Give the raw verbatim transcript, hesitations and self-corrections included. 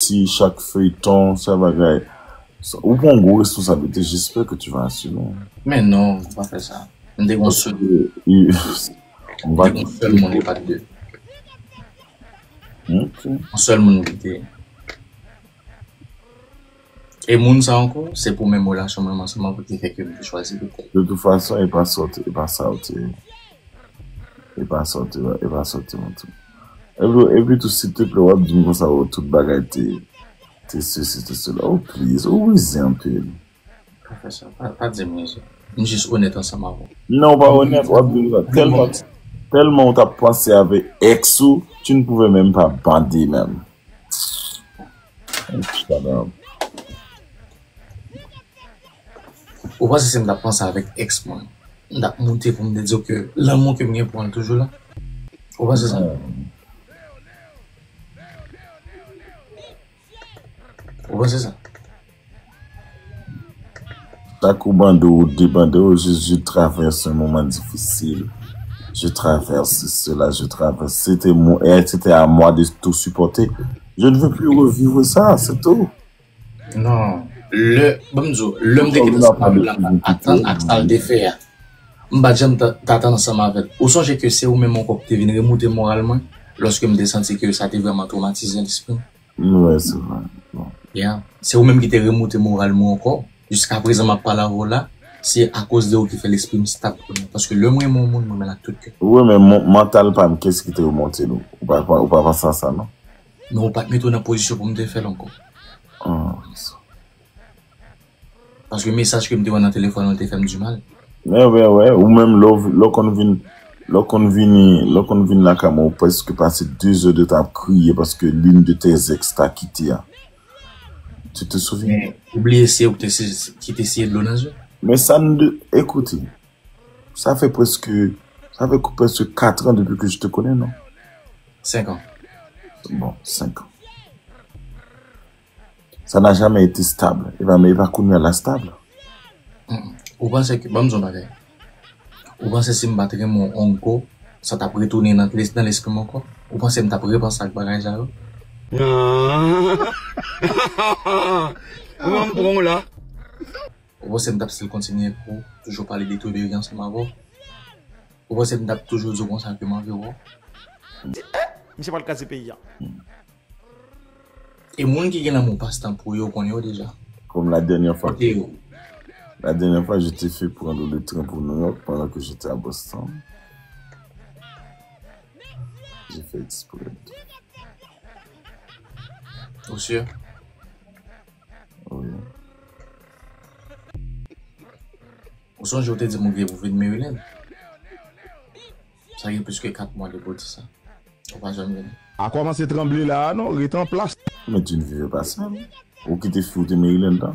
si chak feyton, chak bagay, sa, ou pran yon gwo responsablite, j'espère que tu vas assumer. Men non, pa fè sa. M te gon sèl, Paske, i- on m va te gon sèl moun, e pa t de. Ok. Yon sèl moun ki te. E moun sa ankò, se pou menm relasyon mwen ansanm avè w ki fè ke m te chwazi pou tèl. De tout fason, e pa sòti, e pa sa ou te. E pa sòti, e pa sòti, mwen tou. Epi, epi tou, silteplè, w ap di m konsa, oh, tout bagay te, te sesi, te sela. Oh, please, ou rize anpil. Pa fè sa, pa, pa di m rezon. M jis onèt ansanm avè w. Non, ou pa onèt, w ap di m sa. Tèlman, tèlman ou t ap panse avèk ex ou, tu ne pouvais même pas bander même. Shut up. Ou panse si m t ap panse avèk ex mwen, m t ap moute pou m te di w ke lanmou ke m gen pou mwen toujou la? Ou panse sa? Ou panse sa? Chak ou bande ou debande ou, je, je traverse un moment difficile. Je traverse cela, je traverse. C'était mo- et c'était à moi de tout supporter. Je ne veux plus revivre ça, c'est tout. Non. Lè, ban m di w, lè m te gen ansanm avè l la, m pa t atann ak sa l te fè a. M pa t janm t atann ansanm avè l. Ou sonje ke se ou menm ankò ki te vin remoute moral mwen, lòske m te santi ke sa te vrèman twomatize lespri m. Wi, se vre. Bon. Yeah. Se ou menm ki te remoute moral mwen ankò. Jiska prezan m ap pale avè w la, se akoz de ou ki fè lespri m stab kounye a. Paske lè m renmen yon moun, mwen renmen l ak tout kè. Wi, men mon- mantal pa m, kiyès ki te remonte l? Ou pa, ou pa panse a sa, non? Men ou pa t mete w nan pozisyon pou m te fè l ankò. Ah. Paske mesaj ke m te wè nan telefòn ou te fè m di mal. Wè, wè, wè. Ou menm lè w vi- lè w konn vin lè w konn vini lè w konn vin lakay mwen, ou prèske pase de zè de tan ap kriye paske l'une de tes ex t'a quitté a. Tu te souviens? Men ou bliye se ou ki te se- ki te siye dlo nan zye. Men sa n de, écoutez, ça fait presque ça fait presque quatre ans depuis que je te connais, non? Senk an. Bon, cinq ans. Ça n'a jamais été stable. E pa, men e pa kounye a la stable. Ou panse ke, ban m di w yon bagay. Ou panse si m pa t renmen w ankò, sa t ap retounen nan, nan lespri m ankò? Ou panse m t ap repanse ak bagay sa yo? Kòman m pran w la? Ou panse m t ap still kontinye pou toujou pale de tou de ansanm avè w? Ou panse m t ap toujou di w konsa ke m anvi wè w? Misye pral kraze peyi a. E moun ki gen lanmou pastan pou yo, konnen yo deja. Comme la dernière fois, Kote yo? La dernière fois, je t'ai fait prendre le train pour New York pendant que j'étais à Boston. J'ai fait exprès. Ou sure? Oui. Ou sonje ou te di m ou gen pou vin Maryland? Sa gen plis ke kat mwa depi w di sa. Ou pa janm vini. A kòmanse tranble la a non, ret an plas. Mais tu ne vivais pas seul. Ou kite fi ou te Maryland la?